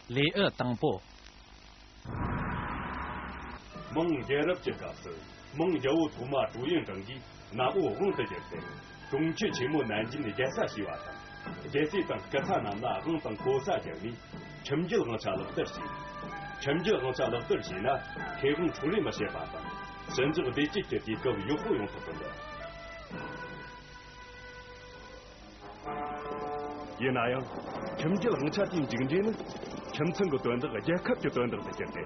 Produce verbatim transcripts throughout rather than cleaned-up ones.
ལེའུ་དང་པོ། མང་རྒྱལ་རབས་ཀྱི་སྐབས་སུ་མང་རྒྱལ་པོ་ཐོག་མ་ཀྲུའུ་ཡོན་ཀྲང་གིས་གནམ་འོག་དབང་དུ་བསྒྱུར་ཏེ། གྲོང་ཁྱེར་ཆེན་མོ་ནན་ཅིན་རྒྱལ་ས་བྱས་པ་དང་། རྒྱལ་སྲིད་དང་སྐུ་ཚབ་རྣམས་ལ་དབང་དང་གོ་ས་བརྒྱབ་ནས། ཁྱིམ་རྒྱུད་དབང་ཆ་ལག་བསྟར་བྱས། ཁྱིམ་རྒྱུད་དབང་ཆ་ལག་བསྟར་བྱས་ན་ཁེ་དབང་འཕྲོག་རེས་མི་བྱེད་པ་དང་། ཞི་འཇགས་བདེ་སྐྱིད་ཀྱི་དུས་སྐབས་ཡག་པོ་ཡོང་ཐུབ་པ་རེད། ཡིན་ན་ཡང་། ཁྱིམ་རྒྱུད་དབང་ཆ་དེའི་མཇུག་འབྲས་ནི། ཁྱིམ་ཚང་གི་དོན་དག་རྒྱལ་ཁབ་ཀྱི་དོན་དག་ཏུ་བསྒྱུར་ཏེ།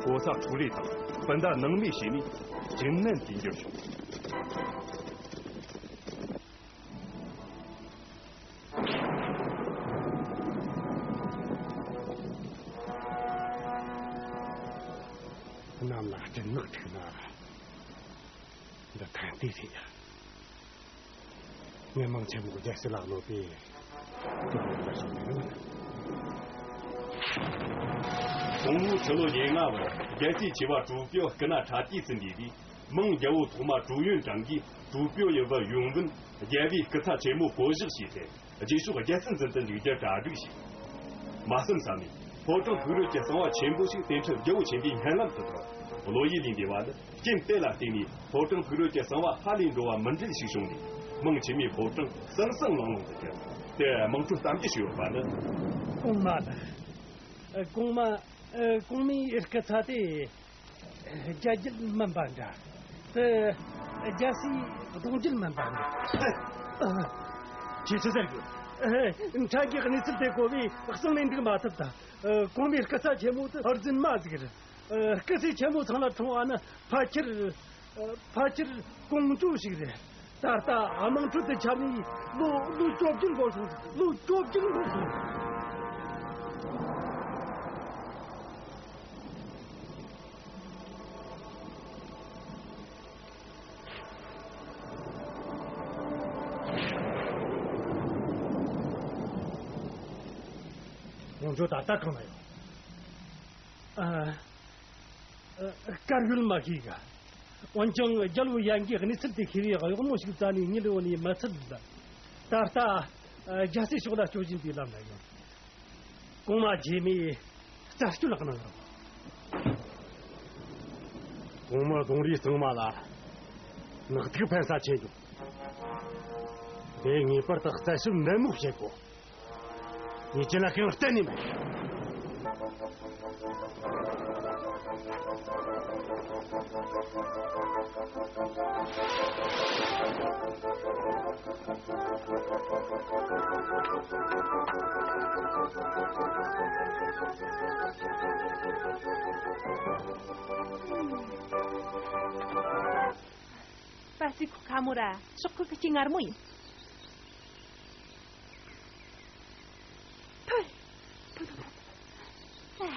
གོ་ས་འཕྲོག་རེས་དང་སྤུན་ཟླ་སྣང་མེད་བྱས་ནས་རྒྱུན་ནན་དུ་འགྱུར་བྱུང་། གནམ་ལ་སྦྲུལ་ནག་འཁྲིགས་ན། འདི་ཐན་ལྟས་རེད་ཡ། མི་མང་ཆེན་མོ་རྒྱལ་སྲིད་ལ་གནོད་པས། དེ་ལ་ཡོད་པ་ཞིག་མི་རུང་། དང་པོ་ཕྱི་ལོ་ཉེར་ལྔ་བར་རྒྱལ་སྲས་ཆེ་བ་ཀྲུའུ་ཀྲོའུ་སྐུ་ན་ཕྲ་དུས་སུ་འདས་པས། མང་རྒྱལ་པོ་ཐོག་མ་ཀྲུའུ་ཡོན་ཀྲང་གིས་ཀྲུའུ་ཀྲོའུ་ཡི་བུ་ཡོང་ཝུན་རྒྱལ་པོའི་སྐུ་ཚབ་ཆེན་མོ་བསྐོ་གཞག་བྱས་ཏེ། རྗེས་ཕྱོགས་རྒྱལ་སྲིད་འཛིན་དུ་འཇུག་རྒྱུ་གྲ་སྒྲིག་བྱས། མ་བསམ་བསམ་ནས་ཕོ་བྲང་ཕུག་རོན་གྱི་གསང་བ་ཆེན་པོ་ཞིག་དེ་འཕྲལ་རྒྱལ་པོ་ཆེན་པོའི་སྨོན་ལམ་དུ་ཐོབ། བློ་ཡུལ་ལས་འདས་པ་ནི་རྐྱེན་དེ་ལ་བརྟེན་ནས་ཕོ་བྲང་ཕུག་རོན་གྱི་གསང་བ་ཧ་ལས་འགྲོ་བ་མི་འདྲ་ཞིག་བྱུང་ནས། མང་ཆེན་མོའི་ཕོ་བྲང་ཟང་ཟིང་ལང་ལོང་དུ་གྱུར། དེ་དམངས་ཁྲོད་གཏམ་རྒྱུད་ཞིག་ཡོད་པ་ནི། གོང་མ། ཨ། གོང་མ། ཨ། གོང་མའི་སྐུ་ཚབ་དེ། རྒྱལ་རྒྱུད་མིན་པ་འདྲ། དེ་རྒྱལ་སྲས་གདུང་རྒྱུད་མིན་པ་འདྲ། ཁྱེད་ཆི་ཟེར་གི། ཨ། ཕྲན་གྱིས་གནས་ཚུལ་དེ་གོ་བས་གསང་ནས་འདུག་མ་ཐུབ་ད། ཨ། གོང་མའི་སྐུ་ཚབ་ཆེན་མོ་དེ་རྫུན་མ་ཟིག་རེད། ཨ། སྐུ་སྲས་ཆེན་མོ་ཚང་ལ་འཁྲུངས་པ་ནི་ཕལ་ཆེར། ཨ། ཕལ་ཆེར་ཀོང་ཇོ་ཞིག་རེད། ད་ལྟ་དམངས་ཁྲོད་དུ་ཁྱབ་ནས་ལོ་ལོ་བཅོ་བརྒྱད་འགོར་སོང་། ལོ་བཅོ་བརྒྱད་འགོར་སོང་། ཀོང་ཇོ་ད་ལྟ་གང་ན་ཡོད། ཨ། ཨ། བཀའ་བཀོད་མ་ཤེས་ག་འོན་ཀྱང་རྒྱལ་པོ་ཡན་གྱིས་གནས་ཚུལ་དེ་ཤེས་པས་གཡོག་མོ་ཞིག་བཙལ་ནས་ཉིད་འོ་ནས་མི་ཚུད་ལ། ད་ལྟ་རྒྱལ་སྲས་ཕྱོགས་ལ་སྐྱོད་བཞིན་པའི་ལམ་ལ་ཡོད། གོང་མ་རྗེས་མའི་རྩད་གཅོད་གནང་རོགས། གོང་མ་གདུང་རིགས་གཙང་མ་ལ་ནག་ཐིག་འཕེན་ས་ཆེ་འདུག་དེ་ངེས་པར་དུ་རྩད་ཞིབ་ནན་མོ་བྱེད་དགོས། ངས་ཁྱེད་ལ་གང་གཏན་ནས་མེད། པ་སི་ཁོ་ཁ་མོ་ར་ཤོག་ཁོ་ཁ་ཅི་ངར་མོ་ཡིན། ཕུ། ཕུ་ཕུ་ཕུ།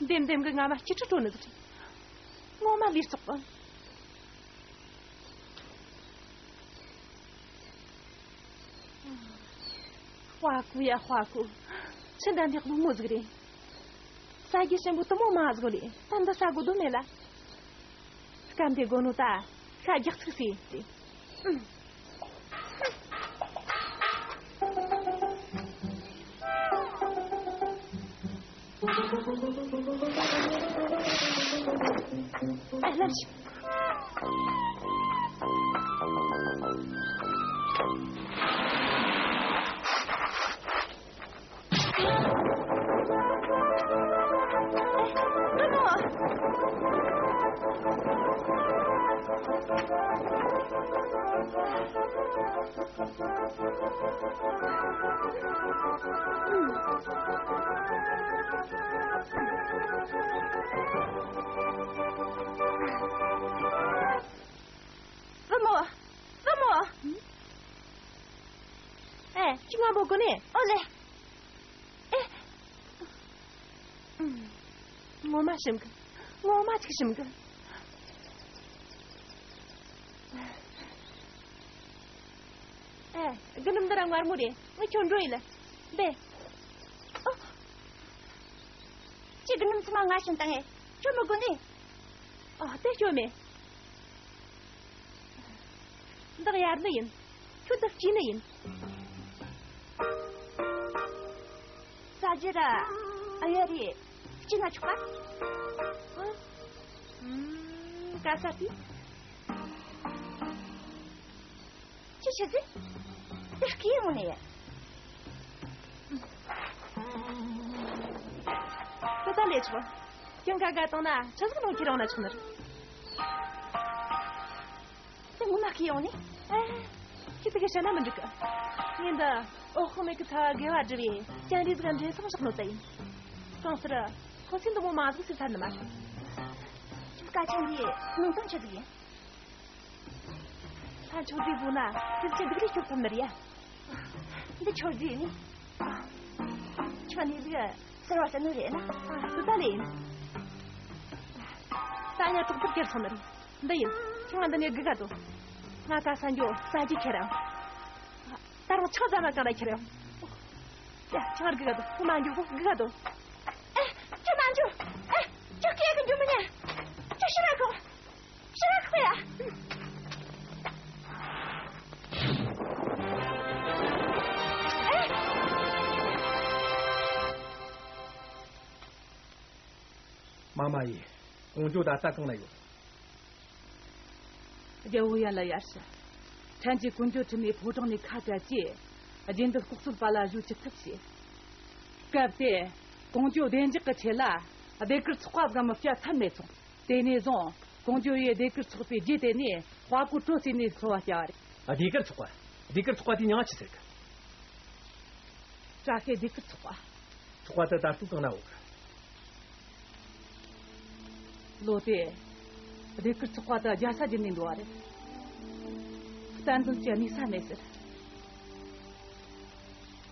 ལྡེམ་ལྡེམ་གི་རྔ་མ་སྐྱིད་ཁྲི་ཁྲོ་ནི་ཟིག་ངོ་མ་ལུས་བཙོག་པ། ཧྭ་ཀུ་ཡ་ཧྭ་ཀུ། ཁྱི་འདྲ་འདི་གླུ་མོ་ཟིག་རེད། ས་གི་ཞིམ་པོ་དུ་མོ་མ་ཟིག་ལས་ད་འདི་ས་གོ་དུ་མེད་ལ། སྐབས་འདི་དགོ་ནོ་ད་ཤ་རྒྱག་ཚིག་སི་སྟེ། ཨ་ལམ་ཞིག་བུ་མོ། བུ་མོ། ཨེ། ཁྱི་ང་བོ་གོ་ནས། ཨོ་ལེ། ཨེ། ངོ་མ་ཞིམ་གི། ངོ་མ་ཅིག་ཞིམ་གི། ཨེ། རྒུན་འབྲུམ་འདི་ར་མངར་མོ་རེད། ངས་ཁྱོད་འགྲོ་ཡིན་ལ། འབེ། ཨོ། ཁྱེད་རྒུན་འབྲུམ་ཚང་མ་ང་བྱིན་བཏང་ངས། ཁྱོད་མི་དགོས་ནི། ཨོ། དེ་སྐྱོ་མེད། འདི་གཡར་ནི་ཡིན། ཁྱོད་ད་སྐྱིད་ནི་ཡིན། ས་རྒྱུ་ར། ཨ་ཡ་རེད། སྐྱིད་ན་ཆོག་པ། ཨ། ཨུམ། ག་ས་དེ། ཅི་བྱེད་ཟེ། དེ་སྐྱིད་ཡོང་ནས། ད་ད་ལས་ཆོག་ཀྱང་ག་ག་བཏང་ན་ཆ་ཟིག་ནང་ཁྱེར་འོང་ན་ཆོག་ནི་རེད། དེ་ངོ་མ་ཁྱེར་ཡོང་ནི། ཨེ། ཁྱེད་དེ་ག་བྱས་ན་མི་འགྲིག་གི། ངས་འདི་འོ་ཧོ་མེ་གི་ཚ་བ་དགེ་བ་སྒྲུབ་པའི་སྤྱན་རས་གཟིགས་འདྲེན་ཚོགས་བཞག་ནོ་ད་ཡིན། གང་ཟེར། ཁོ་ཚོས་འདི་མོ་མ་ཟིག་ཟེར་ཚར་ནི་མ། ཁྱོད་སྐད་ཆ་འདི་ནང་དོན་ཆི་ཟིག་ཡིན། ད་མཆོད་རྫས་བཟོ་ན་དེ་ཚོ་འདུག་རེ་སྐྱོབ་ཐུབ་ནི་རེད་ཡ། འདི་མཆོད་རྫས་ནི། ཁྱོད་ནི་ཟིག་ཟེར་བ་ཟེར་ནི་རེད་ན། ཨ། སུ་ད་ལེ་ཡིན། ད་ཡ་ཏོག་ཏོག་ཁྱེར་སོང་ནི་རེད། འདི་ཡིན། ཁྱོད་ང་འདི་ནས་སྒུག་ག་དོ། ང་ག་ས་འགྱོ་ས་རྒྱུ་ཁྱེར་ཡང་། ད་རུང་ཆང་ཟ་མ་གང་ལ་ཁྱེར་ཡང་། ཡ། ཁྱོད་ང་སྒུག་ག་དོ། ཁོ་མ་འགྱོ་གོ་སྒུག་ག་དོ། ཨེ། ཁྱོད་མ་འགྱོ། ཨེ། ཁྱོད་སྐད་གི་འགྱོ་མི་ཉན། ཁྱོད་ཕྱི་ར་ཁོ། ཕྱི་ར་ཁོ་ཡ། ཨེ། མ་མ་ཡིན། ཀོང་ཇོ་ད་ལྟ་གང་ན་ཡོད། རྒྱལ་བོ་ཡན་ལ་ཡར་ཞུ། ཕྲན་གྱིས་ཀོང་ཇོ་ཁྲིད་ནས་ཕོ་བྲང་ནས་ཁ་བྲལ་རྗེས། རྗེ་འདི་ལྐོག་གསོད་པ་ལ་གཞུ་ཅི་ཐུབ་བྱས། སྐབས་དེ། ཀོང་ཇོ་བདེ་འཇགས་ཀྱི་ཆེད་ལ། ཟློས་གར་ཚོགས་པ་བསྒོམ་བྱ་ཐབས་མེད་སོང་། དེ་ནས་བཟུང་ཀོང་ཇོ་ཡིས་ཟློས་གར་ཚོགས་པའི་རྗེས་དེད་ནས་དཔའ་རྒོད་ཁྲོ་བཙོས་ནས་འཚོ་བ་བསྐྱལ་བ་རེད། ཟློས་གར་ཚོགས་པ། ཟློས་གར་ཚོགས་པ་དེའི་མྱིང་ང་ཆི་ཟེར་གི། བཀྲ་ཤིས་ཟློས་གར་ཚོགས་པ། ཚོགས་པ་དེ་ད་ལྟ་གང་ན་ཡོད་གི། ལོ་དེ། ཟློས་གར་ཚོགས་པ་དེ་རྒྱལ་ས་བརྒྱུད་ནས་འགྲོ་བ་རེད། གཏན་འདུན་གྱི་གནས་ས་མེད་ཟེར།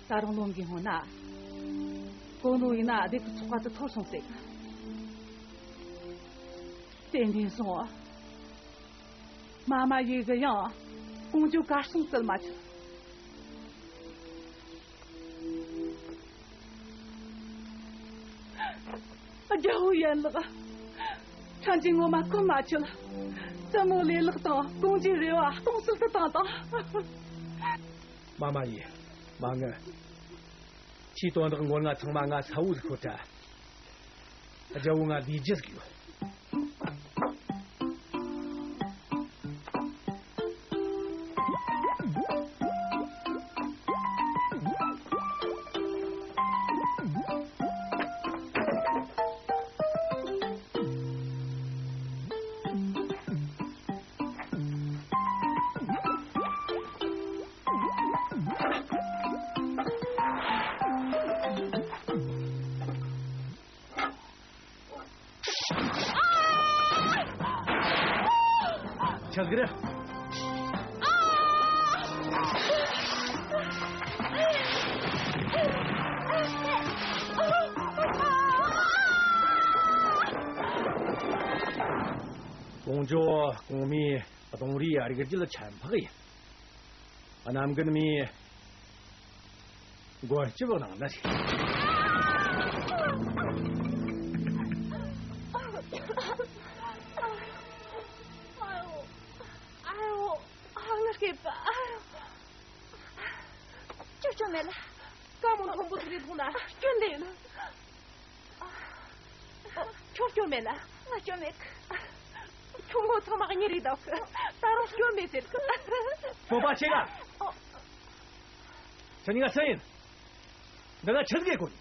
ད་རུང་ལོ་འགའི་སྔོན་ན། གོང་ལོ་ཡིན་ན་ཟློས་གར་ཚོགས་པ་དེ་འཐོར་སོང་ཟེར་གི། དེ་ནས་བཟུང་། མ་མ་ཡིན་གི་ཡང་ཀོང་ཇོ་གར་སོང་ཙལ་མ་ཆུ། རྒྱལ་བོ་ཡན་ལགས། ཕྲན་གྱིས་ངོ་མ་གོ་མ་ཆོད། བཙུན་མོ་ལས་ལག་དང་ཀོང་ཇོའི་རེ་བ་སྟོང་ཟད་དུ་བཏང་དང་། མ་མ་ཡིན། མ་ངུ། ཁྱིའི་དོན་དག་མགོ་ང་ཚང་མ་ང་ཚ་བོ་ཟིག་ཤོད་དྲ། རྒྱལ་བོ་ང་ལས་རྒྱུ་ཟིག་ཡོད། ཆག་གི་རེད། ཀོང་ཇོ་གོང་མའི་གདོང་རིས་རིག་རྒྱུད་ཆད་འཕགས་ཡིན། གནམ་རྒན་མའི་མགོན་སྐྱབས་གནང་ན་རེད། ཨ་ཡོ། ཨ་ཡོ། ཨ། ང་སྐྱིད་པ། ཨ་ཡོ། སྐྱོ་སྐྱོ་མེད་ལ། དཀའ་མོ་མཐོན་པོ་དེ་རིགས་མཐོང་ན་སྐྱོན་ལེན། ཨ། ཁྱོད་སྐྱོན་མེད་ལ། ང་སྐྱོན་མེད། ཁྱོད་ངོ་ཚང་མ་གཉིད་རིག་འདུག་ད་རུང་སྐྱོན་མེད་ཟེར། སྤོབས་པ་ཆེ་ག། ཨོ། ཁྱེད་གཉིས་ཀ་སུ་ཡིན། འདི་ན་ཆི་ཟིག་གི་སྐོར།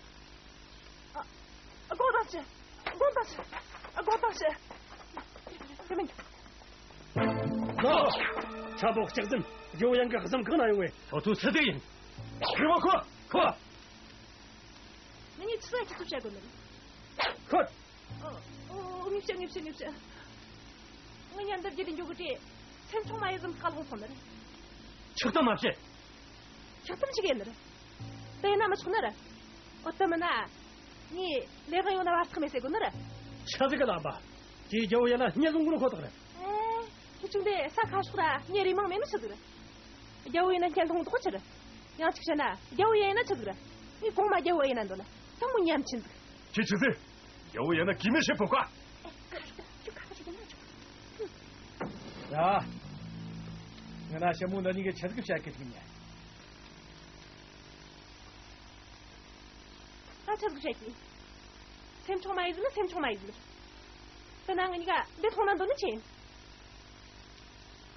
ཨ། སྒོ་ཕྱེ། སྒོ་ཕྱེ། སྒོ་ཕྱེ། དེ་མིན། ལོ། ཆ་པོ་ལྕགས་ཟམ། རྒྱལ་བོ་ཡང་གི་གཟིམ་གང་ན་ཡོང་བས། ཁོ་ཚོ་སུ་དེ་ཡིན། རི་བོ་ཁོ། ཁོ། ངེད་གཉིས་ཆི་ཟིག་ཆི་ཟིག་བྱ་དགོས་ནི། ཁོ། ཨོ། ཨོ། ངས་བཤད། ངས་བཤད། ངས་བཤད། ངེད་གཉིས་འདི་བརྒྱུད་དེ་འགྱོ་གི་དེ། སེམས་ཆུང་མ་ཡེ་ཟིམ་ཁ་ལྷུང་སོང་ནི་རེད། ཆགས་གཏམ་མ་བཤད། ཆགས་གཏམ་ཞིག་ཡིན་ནི་རེད། དེ་ཡིན་ན་མི་ཆོག་ནི་རེད། ཨོ། དེ་མིན་ན། ངས་ལས་ཀ་ཡོང་ན་བར་ཐག་མེད་ཟེར་དགོས་ནི་རེད། ཆི་ཟིག་གི་ལབ་པ། དེའི་རྒྱལ་བོ་ཡིན་ན་སྙན་ལུང་གོ་ནོ་ཁོ་ཐག་རེད། ཨེ། ཁྱེད་ཆུང་དེ་ས་ཁ་ཕྱོགས་ར་ངའི་རེ་མང་མེད་ནི་ཆི་ཟིག་རེད། རྒྱལ་བོ་ཡིན་ན་སྙན་ལུང་དོག་ཆི་རེད། ཡང་གཅིག་བཤད་ན་རྒྱལ་བོ་ཡིན་ན་ཆི་ཟིག་རེད། ངས་གོང་མ་རྒྱལ་བོ་ཡིན་ན་འདོད་ལ་ཚང་མ་ཉམས་ཆེན་ཟིག་ཁྱེད་ཆི་ཟིག་རྒྱལ་བོ་ཡིན་ན་གུས་མེད་བྱེད་ཕོད་ཀ། ཨེ། ཁ་ཁ་ཁ་ཁ་ཁ་ཁ། ཡ། ང་ན་ཞི་མོ་འདི་གཉིས་ཀྱི་ཆི་ཟིག་བཤད་ཀི་ཐུག་ཉན། ད་ཆི་ཟིག་བཤད་ཀི། སེམས་ཆུང་མ་ཡིན་ཟིག་ན་སེམས་ཆུང་མ་ཡིན་ཟིག་ན། དེ་ན་ང་གཉིས་ཀ་འདི་མཐོང་ན་འདོད་ནི་ཆེ།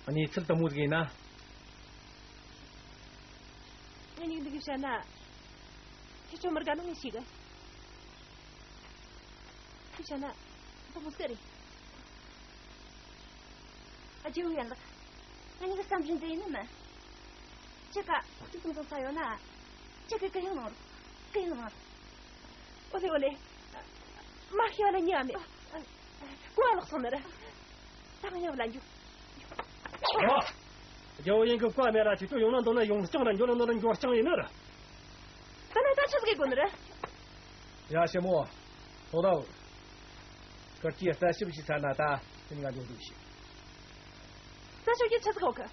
གནས་ཚུལ་དུ་མོ་ཟིག་ཡིན་ན། ང་གཉིས་འདི་གི་བཤད་ན། ཁྱེད་ཆོ་མི་དགའ་ནོ་ངས་ཤེས་གི། ཁྱེད་བཤད་ན། འདི་མོ་ཟིག་རེད། ཨ་ཇོ་ཡན་ལགས། ང་གཉིས་ཀྱི་བསམ་བཞིན་དེ་ཡིན་ནི་མིན། ཁྱེད་ཀ་ཐུགས་ཐུགས་ཚང་ཚང་ཡོད་ན། ཁྱེད་ཀྱི་ཀི་ཡང་གནང་རོགས། ཀི་ཡང་གནང་རོགས། ཨོ་ལེ་ཨོ་ལེ། མ་ཤི་བ་ལ་ཉེ་བ་མེད། ཀོ་བ་ལོག་སོང་ནི་རེད། ད་ང་ཡབ་ལ་འཇུ། ཨོ། རྒྱལ་བོ་ཡིན་གི་བཀའ་མེད་ལ་ཁྱེད་ཚོ་ཡོང་ན་འདོད་ན་ཡོང་རྐྱང་ར། འགྱོ་ན་འདོད་ན་འགྱོ་རྐྱང་ཡིན་ནི་རེད། ད་ནི་ད་ཆི་ཟིག་གི་དགོས་ནི་རེད། ཡ་ཞི་མོ། ཐོག་ལ། ཁུར་གྱིས་རྩད་ཞིབ་བྱས་ཚར་ན་ད་ཁྱེད་ང་འགྱོ་འདུག་ཞིག་རྩད་ཞིབ་ཀྱི་ཆི་ཟིག་ཡོད་གི།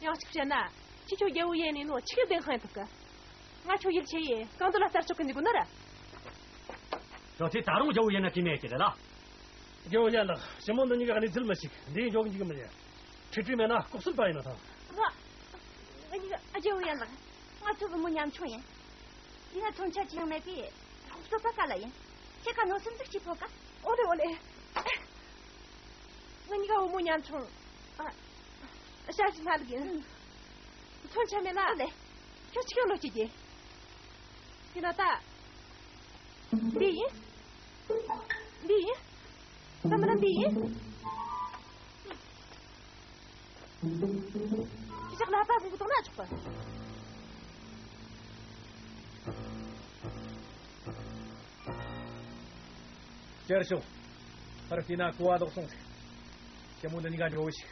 ཡང་གཅིག་བཤད་ན། ཁྱེད་ཆོ་རྒྱལ་བོ་ཡན་ནས་ནོ་ཆི་གི་བདེན་དཔང་ཐུབ་གི། ང་ཁྱོ་ཡིད་ཆེས་ཡེ་གང་དུ་ལ་རྩད་གཅོད་གི་འདུག་ནི་ར། ཡང་དེ་ད་རུང་རྒྱལ་བོ་ཡན་ན་དྲིས་མེད་ཀྱི་རེད་ལ། རྒྱལ་བོ་ཡན་ལགས། ཞི་མོ་འདི་གཉིས་ཀ་གནས་ཚུལ་མི་ཤེས། འདི་འཇོག་འཇུག་མི་ཡེ། ཁྲིད་ཁྲིད་མེད་ན་ལྐོག་གསོད་པ་ཡིན་ན་ཐང་། ང་། ང་གཉིས་ཀ་རྒྱལ་བོ་ཡན་ལགས། ང་ཚོ་བུ་མོ་ཉམ་ཆུང་ཡིན། ཡིན་ན་མཚོན་ཆ་ཅི་ཡང་མེད་པས་ལྐོག་གསོད་པ་ག་ལ་ཡིན། ཁྱེད་ཀ་གནོད་སེམས་ཟིག་ཅིག་ཕོག་ག་ཨོ་ལེ་ཨོ་ལེ། ང་གཉིས་ཀ་བུ་མོ་ཉམ་ཆུང་། ཨ། ཞབས་ཕྱི་སླ་ལུགས་ཡིན། མཚོན་ཆ་མེད་ན་ཨ་ལེ། ཁྱོད་ཆི་གང་ལོ་སྐྱེས་ཀྱི། དེ་ན་ད། འདི་ཡིན། འདི་ཡིན། ད་མིན་ན་འདི་ཡིན། ཁྱེད་ཅག་ལ་ད་གུང་གི་དོགས་ན་ཆོག་པ། ཅེར་ཤོག་ཕར་བལྟས་ན་ཀོ་བ་ལོག་སོང་ཟིག་ཞི་མོ་འདི་གཉིས་ཀ་འགྲོ་བོ་ཞིག་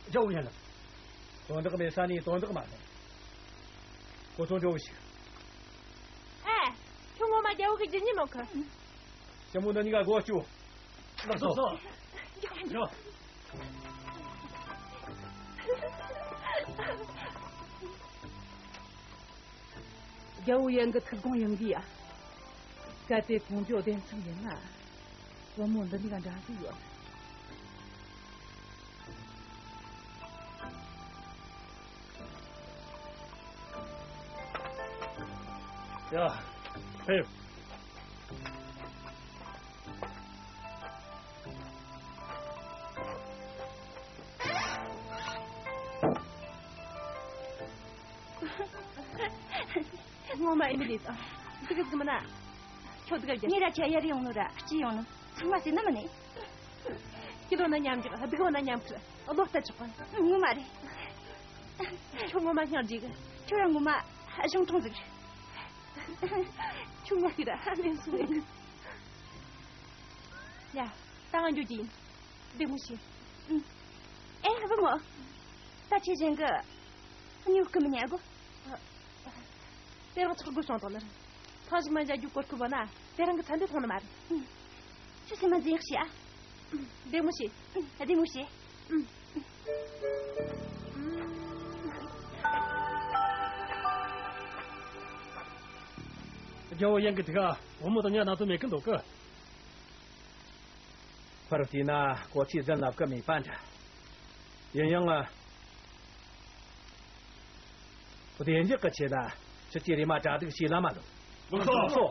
རྒྱལ་བོ་ཡན་ལགས། དོན་དག་མེད་ས་ནས་དོན་དག་མ་ལྷུང་། ཁོ་ཚོ་འགྲོ་བོ་ཞིག་ཨེ། ཁྱོད་ངོ་མ་རྒྱལ་བོ་གི་རྒྱུ་ཉིད་མོ་ཁི། ཞི་མོ་འདི་གཉིས་ཀ་སྒོ་བཅུག་ལགས་སོ། ལགས་སོ། ཡོ། རྒྱལ་བོ་ཡན་གི་ཐུགས་དགོངས་ཡིན་གི་ཡ། གལ་ཏེ་ཁོང་ཚོའི་བདེན་མཚམས་ཡིན་ན། བུ་མོ་འདི་གཉིས་ཀ་འདྲ་གི་ཡོད། ཡ། ཕེབས། ངོ་མ་ཨེ་མི་ལི་དང་། འདི་ག་ཟིག་མིན་ན། ཁྱོད་འདི་ག་རྒྱབ། ངས་ར་ཁྱེད་ཡར་ཡོང་ནོ་ར་སྐྱིད་ཡོང་ནོ་ཚང་མ་ཟིན་ན་མིན་ནི། སྐྱིད་ལོ་ན་མཉམ་གི་སྡུག་ལོ་ན་མཉམ་གི་བློ་གཏད་ཆོག་གི། ངོ་མ་རེད། ཁྱོད་ངོ་མ་སྙིང་རྗེ་གི། ཁྱོད་རང་ངོ་མ་གཞུང་དྲང་ཟིག་ཁྱོད་ངོ་ཤེས་ར་ལེན་སོང་ངས། ཡ། ད་ང་འགྱོ་རྒྱུ་ཡིན། བདེ་མོ་བྱོས། ཨེ་བུ་མོ། ད་ཁྱེད་གཞན་གི་སྨྱུ་གུ་མི་ཉལ་གོ། དེ་རིང་ཆག་སྒོ་བྱུང་དང་ལར། ཐང་ཞིག་མ་འཇའ་རྒྱུ་གོར་ཁུ་བ་ན་དེ་རིང་གི་ཚན་དེ་མཐོང་ནི་མ་རེད། ཁྱོད་སེམས་མ་འཛིན་ཡག་བྱས་ཨ། བདེ་མོ་བྱོས། བདེ་མོ་བྱོས། རྒྱལ་བོ་ཡན་གི་དེ་ག་བུ་མོ་དང་ཉ་ན་དུ་མེད་གི་འདུག་གི། ཕར་བལྟས་ན་གོ་ཚིག་ཟན་ལབ་ཀི་མེད་པ་འདྲ། ཡིན་ཡང་ང་། བདེ་འཇགས་ཀྱི་ཆེད་ལ་ཁྱེད་ཀྱིས་རེམ་མ་གྲ་སྒྲིག་བྱས་ལ་མ་ལོ། ལགས་སོ། ལགས་སོ།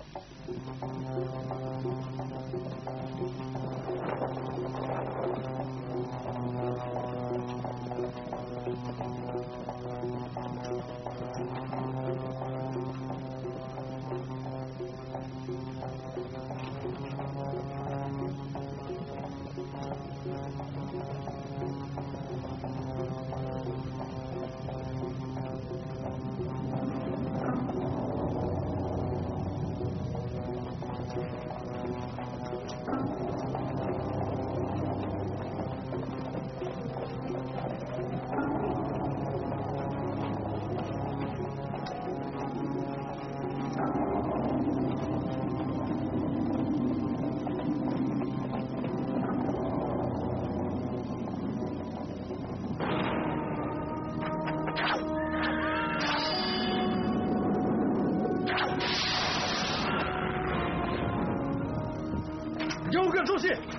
རྒྱལ་བོ་གི་གཙོ་བྱས།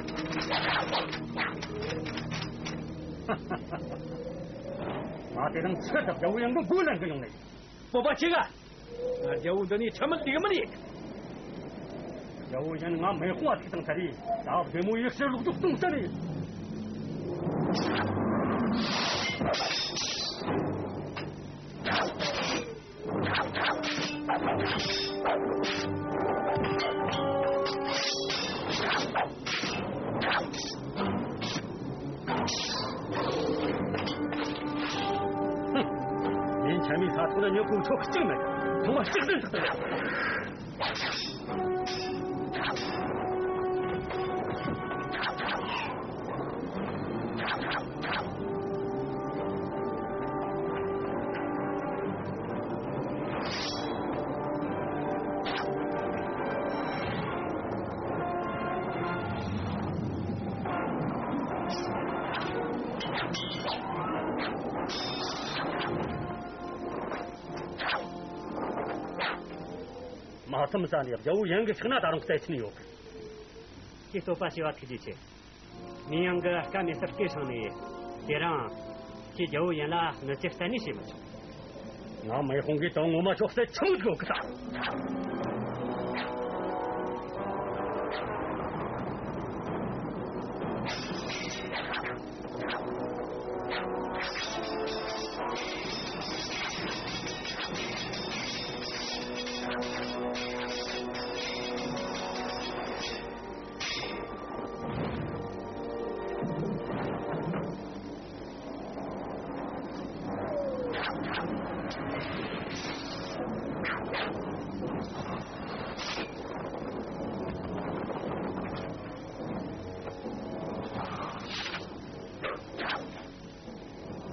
ང་དེ་རིང་ཚེ་དང་རྒྱལ་བོ་ཡང་གི་མགོ་ལེན་གི་ཡོང་ནས། སྤོབས་པ་ཆེ་ག་ང་རྒྱལ་བོ་འདི་ནས་ཁྲིམས་མེད་ལུགས་མེད་རེད། རྒྱལ་བོ་ཡང་ང་མི་དཔུང་བ་ཐུག་དང་ས་རེད། ད་བདེ་མོ་ཡེ་ཤེས་ལུགས་ལྡོག་གཏོང་ས་རེད། ཡིན་ཆ་མི་ས་ཐོག་ན་ཉོ་གོ་ཆོག་གཅིག་མེད། ཐོག་མ་གཅིག་ཏུ་འདུག་ད། མ་ཐུམ་ས་ནས་རྒྱལ་བོ་ཡན་གྱི་ཕྱག་ན་ད་རུང་རྩལ་ཆེན་ཡོད་གི། ཁྱེད་སྤོབས་པ་ཆེ་བ་ཐུགས་རྗེ་ཆེ། མིན་ཡང་གི་སྐབས་མེད་སར་སྐད་སྲིང་ནས་དེ་རིང་ཁྱེད་རྒྱལ་བོ་ཡན་ལ་གནོད་འཚེ་རྩ་ནས་བྱེད་མི་ཆོག་ང་མི་ཧོང་གིས་དང་ངོ་མ་ཆོག་སེ་ཆི་མོ་དགོས་གི་ད།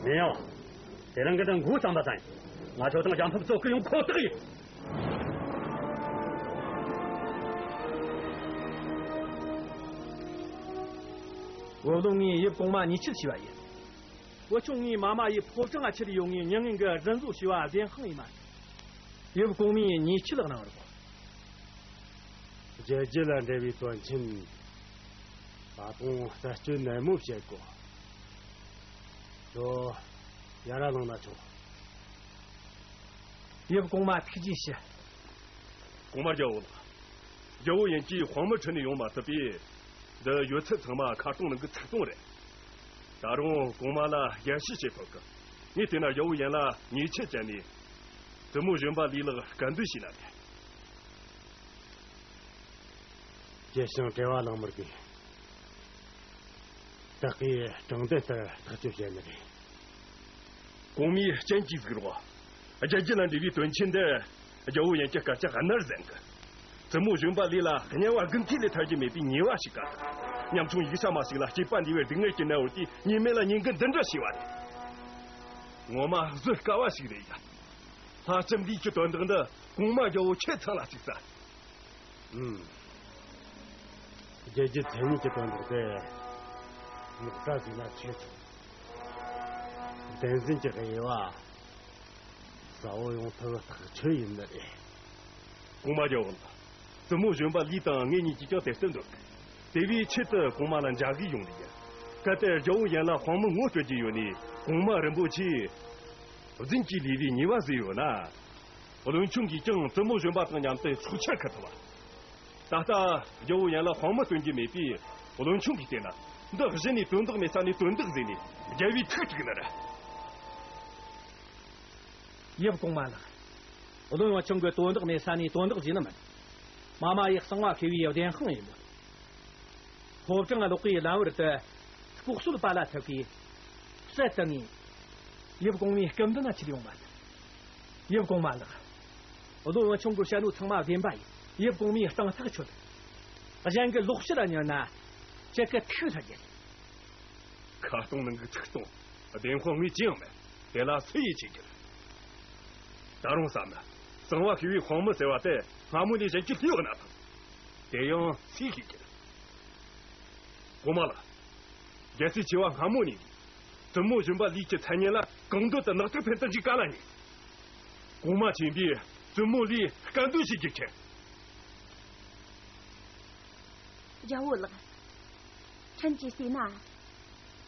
མིན་ཡང་། དེ་རིང་གི་དང་འགོ་བརྩམས་པ་དང་། ང་ཚོ་དང་རྒྱལ་ཕམ་རྩོད་ཀྱི་ཡོང་ཁོ་ཐག་ཡིན། བུ་ལོན་ངས་ཡབ་གོང་མ་ཉེས་ཆད་ཞུས་པ་ཡིན། བུ་ཆུང་ངས་མ་མ་ཡི་ཕོ་བྲང་ང་ཁྱེར་ཡོང་ངས་མྱ་ངན་གྱི་རྫུན་བཟོ་བྱས་པ་བདེན་དཔང་ཡིན་མ་རེད། ཡབ་གོང་མས་ཉེས་ཆད་གནང་རོགས། རྒྱལ་རྒྱུད་ལ་འབྲེལ་བའི་དོན་ཆེན། ད་དུང་རྩད་གཅོད་ནན་མོ་བྱེད་དགོས། ཁྱོད་ཡར་ལངས་ན་ཆོག་ཡབ་གོང་མ་ཐུགས་རྗེ་ཆེ། གོང་མ་རྒྱལ་བོ་ལགས། རྒྱལ་བོ་ཡན་གྱིས་དཔང་མི་ཁྲིད་ནས་ཡོང་མ་ཐུབ་པས། འདི་ཡོད་ཚད་ཚང་མ་ཁ་སྟོང་ནང་གི་ཚིག་སྟོང་རེད། ད་རུང་གོང་མ་ལ་རྒྱལ་ཞུ་བྱེད་ཕོད་གི། ངས་བལྟས་ན་རྒྱལ་བོ་ཡན་ལ་ཉེས་ཆད་བཅད་ནས། བཙུན་མོ་གཞོན་པ་ལི་ལགས་སྐལ་འདོན་བྱས་ན་རེད། སྐྱེས་ཤིང་བྲེལ་བ་ལངས་མི་དགོས། བདག་གིས་དྲང་བདེན་ལྟར་ཐག་གཅོད་བྱས་ནི་རེད། གོང་མའི་སྤྱན་གྱིས་གཟིགས་རོགས། རྒྱལ་རྒྱུད་ལ་འབྲེལ་བའི་དོན་ཆེན་འདི། རྒྱལ་བོ་ཡན་གྱི་སྐད་ཆ་གནར་ཟན་གི། བཙུན་མོ་གཞོན་པ་ལི་ལ་དམྱལ་བ་དགུན་ཁའི་ལས་ཐར་རྒྱུ་མེད་པའི་ཉེས་པ་ཞིག་ག་ཉམ་ཆུང་ཡིག་ཆ་མ་ཞིག་ལ་སྐྱེས་པ་འདི་བའི་སྡུག་བསྔལ་གྱི་ནད་འོར་གྱིས་ཉེས་མེད་ལ་ཉེས་འགན་འདི་འདྲ་བྱས་པ་རེད། ངོ་མ་བཟོད་དཀའ་བ་ཞིག་རེད་ཡ། ལྷ་ལྕམ་ལི་གི་དོན་དག་འདི་གོང་མ་རྒྱལ་བོ་ཁྱེད་ཚང་ལ་གཅིག་ས། ཨུམ། རྒྱལ་རྒྱུད་མཚན་ཉིད་ཀྱི་དོན་དག་དེ་ལོག་ལྟ་བྱས་ན་ཆེ་ཆུང་། བདེན་འཛིན་གྱི་དབྱེ་བ་གསལ་བོ་ཡོང་ཐབས་ཐག་ཆོད་ཡིན་ནི་རེད། གོང་མ་རྒྱལ་བོ་ལགས། བཙུན་མོ་གཞོན་པ་ལི་དང་ངེད་གཉིས་ཀྱིས་ཀྱང་དེ་ལྟར་འདོད། དེ་བས་ཆེད་དུ་གོང་མ་ལ་མཇལ་གི་ཡོང་ནི་ཡིན། གལ་ཏེ་རྒྱལ་བོ་ཡན་ལ་དཔང་མི་ངོ་སྤྲོད་རྒྱུ་ཡོད་ནས་གོང་མ་རིན་པོ་ཆེས་རྫུན་གྱིས་ལུས་པའི་ཉེས་པ་བཟོས་ཡོད་ན། བློན་ཆུང་གིས་ཀྱང་བཙུན་མོ་གཞོན་པ་དང་མཉམ་དུ་ཚོགས་ཆར་ཁུར་ཐུབ་པ། ད་ལྟ་རྒྱལ་བོ་ཡན་ལ་དཔང་མི་སྟོན་རྒྱུ་མེད་པས། བློན་ཆུང་གིས་བལྟས་ན་འདི་གཞི་ནས་དོན་དག་མེད་ས་ནས་དོན་དག་བཟོས་ནས་རྒྱལ་བོའི་ཐུགས་དཀྲུགས་ནི་རེད། ཡབ་གོང་མ་ལགས། བློན་ཆུང་གིས་དོན་དག་མེད་ས་ནས་དོན་དག་བཟོས་ནི་མིན། མ་མ་ཡིས་གསང་བ་ཕུལ་བའི་བདེན་དཔང་ཡིན་མོད། ཕོ་བྲང་ལོག་པའི་ལམ་བར་དུ་ལྐོག་གསོད་པ་ལ་ཐུག་གིས་བསད་དུ་ངེས། ཡབ་གོང་མའི་སྐུ་མདུན་ན་ཁྲིད་ཡོང་བ་དང་། ཡབ་གོང་མ་ལགས། བློན་ཆུང་གི་བཤད་ནོ་ཚང་མ་བདེན་པ་ཡིན། ཡབ་གོང་མའི་གཏིང་ཐག་ཆོད། གཞན་གྱི་ལོག་ཕྱིར་ཉར་ན་ཁྱེད་ཀྱི་ཐུགས་ལྷག་རྒྱུ་རེད། ཁ་སྟོང་ནང་གི་ཚིག་སྟོང་། བདེན་དཔང་ངས་ཅི་ཡང་མེད། དེ་ལ་སུ་ཡིས་བྱེད་རྒྱུ་རེད། ད་རུང་བསམ་ན། གསང་བ་ཤི་བའི་དཔང་མི་ཟེར་བ་དེ་སྔ་མོ་ནས་གཞན་གྱིས་ལྷོད་ཡོད་ན་ཐང་། དེ་ཡང་སུས་ཤེས་ཀྱི་རེད། གོང་མ་ལགས། རྒྱལ་སྲས་ཆེ་བ་སྔ་མོ་ནས་བཙུན་མོ་གཞོན་པ་ལི་ཀྱི་མཚན་སྙན་ལ་གང་འདོད་དུ་ནག་ཐིག་འཕེན་དུ་འཇུག་ག་ལ་ཉེ། གོང་མ་ཆེན་པོས་བཙུན་མོ་ལིའི་སྐལ་འདོན་བྱེད་རྒྱུ་མཁྱེན། རྒྱལ་བོ་ལགས། ཕྲན་གྱིས་བལྟས་ན།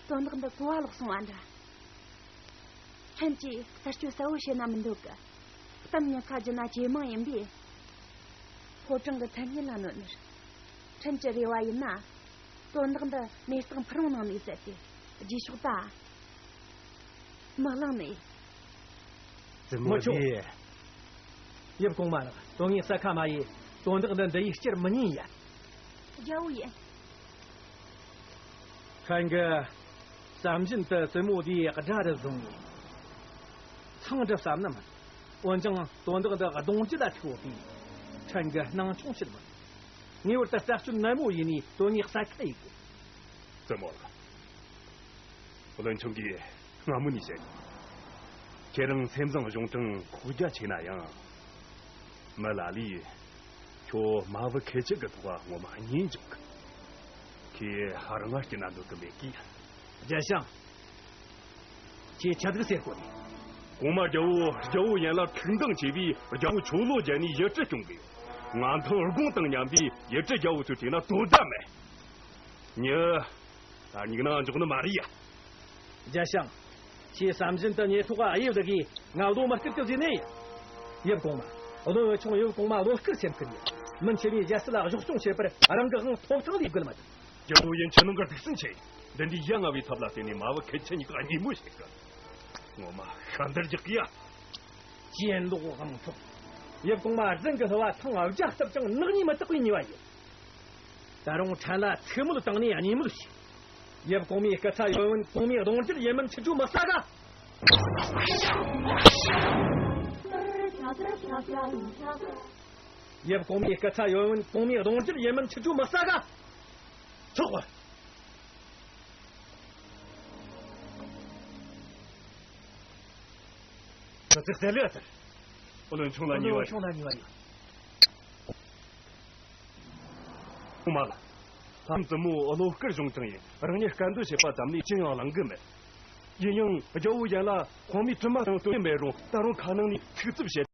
དོན་དག་འདི་གོ་བ་ལོག་སོང་བ་འདྲ། ཕྲན་གྱིས་རྩད་གཅོད་གསལ་བོ་བྱེད་ན་མི་འདོད་གི། གཏམ་ཉེན་ཁ་བརྒྱུད་ན་ཇེ་མང་ཡིན་པས། ཕོ་བྲང་གི་མཚན་སྙན་ལ་གནོད་ནི་རེད། ཕྲན་གྱི་རེ་བ་ཡིན་ན། དོན་དག་འདི་མེ་སྟག་འཕུར་བའི་ནང་ནས་བསད་དེ། རྗེས་ཕྱོགས་ད་མི་གླེང་ནི་ཡིན། བཙུན་མོ། མི་ཆོག་ལགས། ཡབ་གོང་མ་ལགས། དོན་དངོས་གསལ་ཁ་མ་ཡེ། དོན་དག་འདི་འདི་ཡིས་བསྐྱུར་མི་ཉན་ཡ། རྒྱལ་བོ་ཡིན། ཕྲན་གྱིས་བསམ་བཞིན་དུ་བཙུན་མོ་དེའི་དགྲ་རུ་བཟུང་ནས་ཚང་སྒྲུབ་བསམ་ནི་མིན། འོན་ཀྱང་དོན་དག་འདི་གདོང་བརྒྱུད་ལ་ཐུག་པས་ཕྲན་གྱི་སྣང་ཆུང་བྱེད་མི་ཐུབ། ངེས་པར་དུ་རྩད་གཅོད་ནན་མོ་ཡིན་ནས་དོན་དངོས་གསལ་ཁ་ཡེ་དགོས། བཙུན་མོ་ལགས། བློན་ཆུང་གིས་སྔ་མོ་ནས་བཤད་མྱོང་། ཁྱེད་རང་སེམས་བཟང་གཞུང་དྲང་ཁོག་རྒྱ་ཆེ་ན་ཡང་། མི་ལ་ལས་ཁྱོད་མ་བུ་ཁེ་ཆེ་གི་ཐོག་ངོ་མ་གཉེན་འཇོག་གི། ཁྱེད་རང་ང་སྐྱིད་ན་འདོད་གི་མེད་གི། རྒྱལ་ཞང་། ཁྱེད་ཆི་ཟིག་ཟེར་གོ་ནི། གོང་མ་རྒྱལ་བོ་རྒྱལ་བོ་ཡན་ལ་ཐུགས་འདང་ཆེ་བས་རྒྱལ་བོ་ཆོས་ལོ་བརྒྱད་ནས་ཡུལ་གྲུ་སྐྱོང་གི་ཡོད། ང་ཐང་དགོང་དང་མཉམ་པས་ཡུལ་གྲུ་རྒྱལ་བོ་ཚོས་བྲིས་ན་དོ་ཟླ་མེད། མྱི། ད་སྙིང་ནང་འཇོག་ནི་མ་རེད་ཡ། རྒྱལ་ཞང་། ཁྱེད་བསམ་བཞིན་དུ་ཉེ་ཐོག་ག་ཨ་ཡེ་བདག་གིས་ང་བློ་མ་སྐྱིད་ཀི་ཟེར་ནས། ཡབ་གོང་མ། བློན་འོད་ཆུང་ཡབ་གོང་མ་བློ་སྐྱིད་སེམས་ཁུར་ཡིན། མི་འཆི་མེད་རྒྱལ་སྲིད་ལ་གཞོགས་སྐྱོང་བྱེད་པར་རང་གི་དབང་ཐོབ་ཐང་ལས་དགོས་མ་ཐུབ། རྒྱལ་བོ་ཡིན་ཆི་ནང་གི་སྡིག་སྲིན་ཆེ། འདི་འདྲའི་ཡ་ང་བའི་ཐབས་ལ་བརྟེན་ནས་མ་བུ་ཁེ་ཆེ་གཉིས་ཀ་གཉིས་མོ་བྱེད་གི། ངོ་མ་ཤ་འདར་རྒྱག་གི་ཡ། གྱེན་ལོག་དབང་ཐོབ། ཡབ་གོང་མ་རྫུན་གྱི་བསླུ་བ་ཐེངས་བརྒྱ་བཏབ་ཀྱང་ནག་ཉེས་མི་དག་པའི་ཉེས་པ་ཡོད། ད་རུང་ཕྲན་ལ་ཚིག་མོལ་བཏང་ནས་གཉིས་མོལ་བྱས། ཡབ་གོང་མའི་སྐུ་ཚ་ཡོན་བུན་གོང་མའི་གདུང་རྒྱུད་ཡིན་མིན་ཆི་ཆོ་མི་གསལ་ག། ཡབ་གོང་མའི་སྐུ་ཚ་ཡོན་བུན་གོང་མའི་གདུང་རྒྱུད་ཡིན་མིན་ཆི་ཆོ་མི་གསལ་ག། ཚོགས། ཁྱོད་ཚོས་གསལ་ལེ་ཨ་ཚར། བློན་ཆུང་ལ་ཉེས་པ་ཡོད། ཆུང་ལ་ཉེས་པ་ཡོད། ཨོ་མ་ལགས། ལྷ་བཙུན་མོ་བློ་དཀར་གཞུང་དྲང་ཡིན། རང་ཉིད་སྐད་འདོད་བྱེད་པ་ཙམ་ནས་ཅི་ཡང་བླང་གི་མེད། ཡིན་ཡང་རྒྱལ་བོ་ཡན་ལ་དཔང་མིའི་དྲི་མ་དང་དོད་མེད་རུང་ད་རུང་ཁ་ནང་ནས་ཚིག་རྩུབ་བཤད།